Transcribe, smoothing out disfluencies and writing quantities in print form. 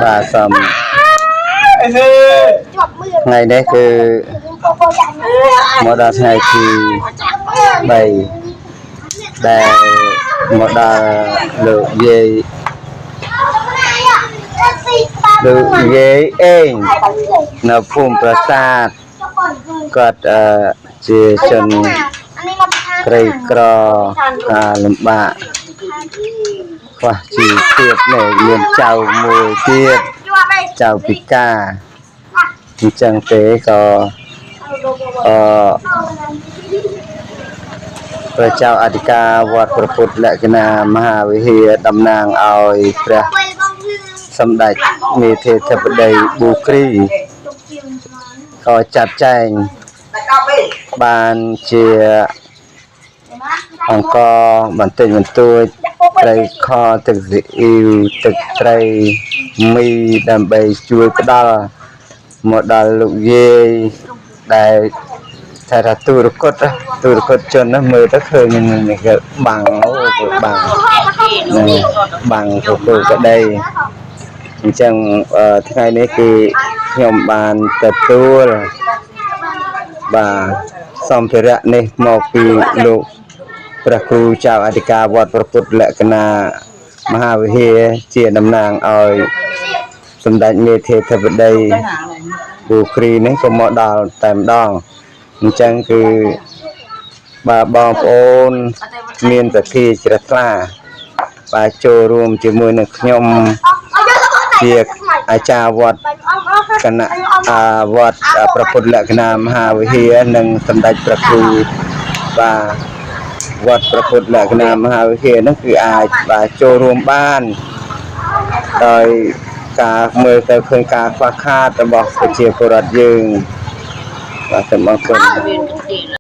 បាទសូម ជាប់មើល ថ្ងៃនេះគឺមកដល់ថ្ងៃទី3ដែលមកដល់លោកយាយលោកយាយអេងនៅភូមិប្រាសាទគាត់ជាជនក្រីក្រការលំបាកខ្វះជីវភាពនេះមានចៅមួយទៀតចៅពិការអញ្ចឹងទេក៏អឺព្រះចៅអធិការវត្តព្រះពុទ្ធលក្ខណាមហាវិហារតំណាងឲ្យព្រះសម្ដេចមេធាធិបតីប៊ូគ្រីក៏ចាត់ចែងបានជាអង្គបន្តិចបន្តួចត្រីខទឹកស៊ីអ៊ីវទឹកត្រីមីដើម្បីជួយផ្ដល់មកដល់លោកយាយដែលថាថាទូរគតណាទូរគតជនណាមើលទៅឃើញនេះគេបាំងអូគេបាំងហ្នឹងបាំងពពកក្តីអញ្ចឹងថ្ងៃនេះគឺខ្ញុំបានទទួលបាទសម្ភារៈនេះមកពីលោកព្រះគ្រូចៅអធិការវត្តព្រះពុទ្ធលក្ខណាមហាវិហារជាតំណាងឲ្យសម្ដេចមេធាធិបតីពូគ្រីនេះក៏មកដល់តែម្ដងអញ្ចឹងគឺបាទបងប្អូនមានសទ្ធាជ្រះថ្លាបាទចូលរួមជាមួយនឹងខ្ញុំជាអាចារ្យវត្តគណៈអាវត្តព្រះពុទ្ធលក្ខណាមហាវិហារនិងសម្ដេចព្រះគ្រូបាទវត្តព្រះពុទ្ធលក្ខណាមហាវិហារហ្នឹងគឺអាចបាទចូលរួមបានដោយការមើលទៅឃើញការខ្វះខាតរបស់ប្រជាពលរដ្ឋយើងបាទសូមអរគុណ មានទី